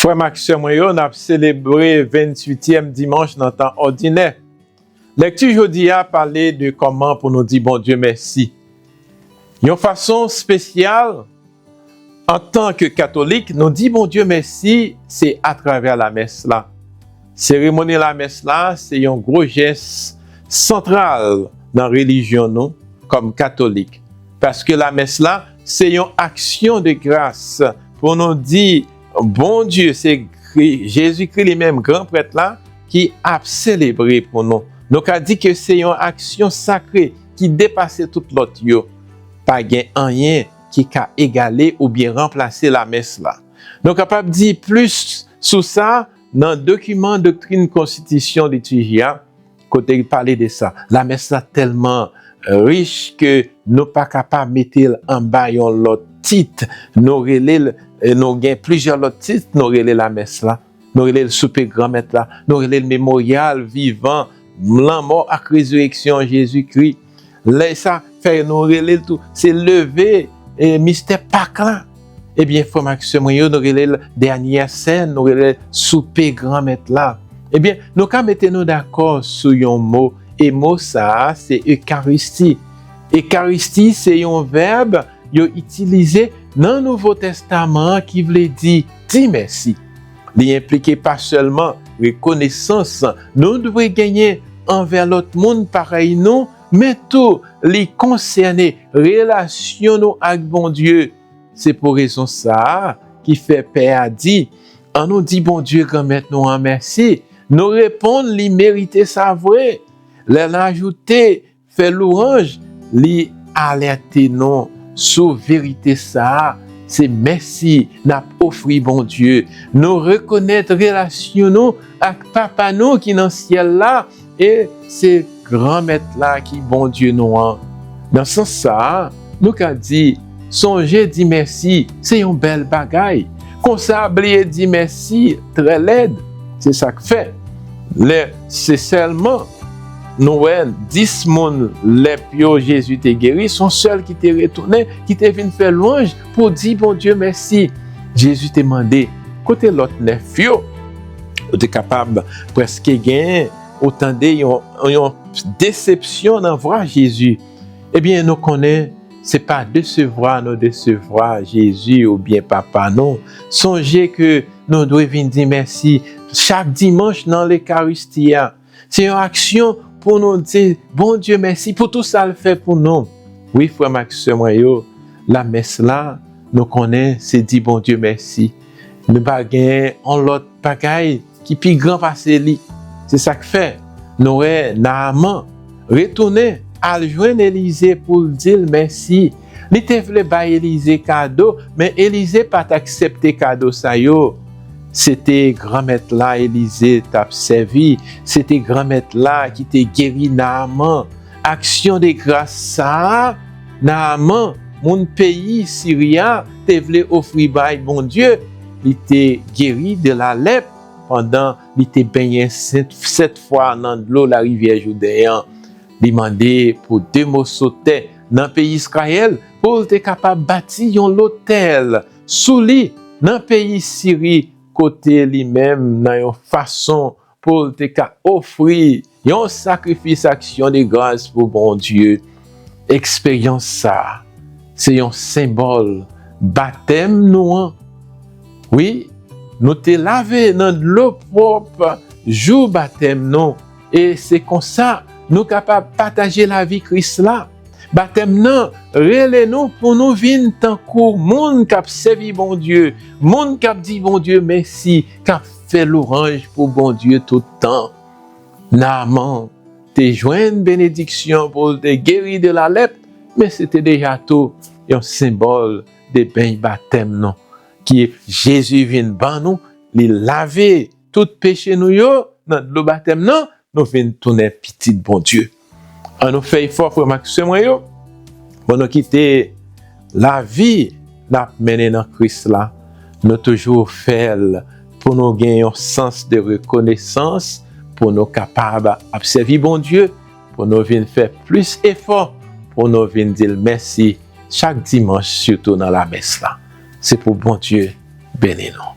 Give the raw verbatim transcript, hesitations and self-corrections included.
Frè m ak sè mwen yo, n ap selebre venntuityèm dimanch nan tan òdinè. Lèkti jodi a pale de kòman pou nou di Bondye mèsi. Yon fason espesyal, antanke katolik, nou di Bondye mèsi, se atravè lamès la. Seremoni lamès la, se yon gwo jès santral nan relijyon nou kòm katolik. Paske lamès la, se yon aksyon de gras pou nou di Bondye, se Kri-, Jezikri li menm, gran prèt la, ki ap selebre pou nou. Nou ka di ke se yon aksyon sakre ki depase tout lòt yo. Pa gen anyen ki ka egale oubyen ranplase lamès la. Nou kapab di plis sou sa nan dokiman Doktrin Konstitisyon Litiji a, kote l pale de sa. Lamès la tèlman rich ke nou pa kapab mete l anba yon lòt tit. Nou rele l, e nou gen plizyè lòt tit, nou rele lamès la. Nou rele l soupe Granmèt la. Nou rele l memoryal vivan, lanmò ak rezireksyon Jezikri. Lè sa fè nou rele l tou, se leve, e, mistè Pak la. Ebyen, frè m ak sè mwen yo, nou rele l dènyè sèn, nou rele l soupe Granmèt la. Ebyen, nou ka mete nou dakò sou yon mo, e mo sa a, se ekaristi. Ekaristi se yon vèb yo itilize nan Nouvo Testaman an ki vle di di mèsi. Li enplike pa sèlman rekonesans nou dwe genyen anvè lòt moun parèy nou, men tou li konsène relasyon nou ak Bondye. Se pou rezon sa a ki fè pè a di, annou di Bondye Granmèt nou an mèsi. Nou reponn li merite sa vre. Lè n ajoute fè lwanj, li alète nou sou verite sa a. Se mèsi n ap ofri Bondye. Nou rekonèt relasyon nou ak Papa nou ki nan syèl la, e se Granmèt la ki Bondye nou an. Nan sans sa a, nou ka di, sonje di mèsi, se yon bèl bagay. Konsa, bliye di mèsi, trè lèd. Se sa k fè, lè se sèlman nou wè dis moun lèp yo Jezi te geri, se yon sèl ki te retounen, ki te vin fè lwanj pou di Bondye mèsi. Jezi te mande, kote lòt nèf yo? Ou te kapab prèske gen, ou tande yon, yon desepsyon nan vwa Jezi. Ebyen, nou konnen se pa desevwa nou desevwa Jezi oubyen Papa nou. Sonje ke nou dwe vin di mèsi chak dimanch nan Lekaristi a. Se yon aksyon pou nou di Bondye mèsi pou tou sa l fè pou nou. Wi, frè m ak sè mwen yo, lamès la, nou konnen se di Bondye mèsi. Nou pa gen yon lòt bagay ki pi gran pase li. Se sa k fè nou wè Naaman retounen al jwenn Elize pou l di l mèsi. Li te vle bay Elize kado, men Elize pa t aksepte kado sa yo. Se te Granmèt la Elize t ap sèvi, se te Granmèt la ki te geri Naaman. Aksyon de gras sa a, Naaman, moun peyi Siri a, te vle ofri bay Bondye, li te geri de lalèp pandan li te benyen sèt, sèt fwa nan dlo larivyè Jouden an. Li mande pou de moso tè nan peyi Izrayèl pou l te kapab bati yon lotèl sou li nan peyi Siri, kote li menm nan yon fason pou l te ka ofri yon sakrifis aksyon de gras pou Bondye. Eksperyans sa a, se yon senbòl batèm nou an. Wi, nou te lave nan dlo pwòp jou batèm nou, e se konsa nou kapab pataje lavi Kris la. Batèm nan rele nou pou nou vin tankou moun k ap sèvi Bondye, moun k ap di Bondye mèsi, k ap fè lwanj pou Bondye tout tan. Naaman te jwenn benediksyon pou l te geri de lalèp, men se te deja tou yon senbòl de beny batèm nou, ki Jezi vin ban nou, li lave tout peche nou yo nan dlo batèm nan, nou vin tounen pitit Bondye. Annou fè efò, frè m ak sè mwen yo, pou nou kite lavi n ap mennen nan Kris la, nou toujou fè l pou nou gen yon sans de rekonesans, pou nou kapab ap sèvi Bondye, pou nou vin fè plis efò, pou nou vin di l mèsi chak dimanch, sitou nan lamès la. Se pou Bondye beni nou.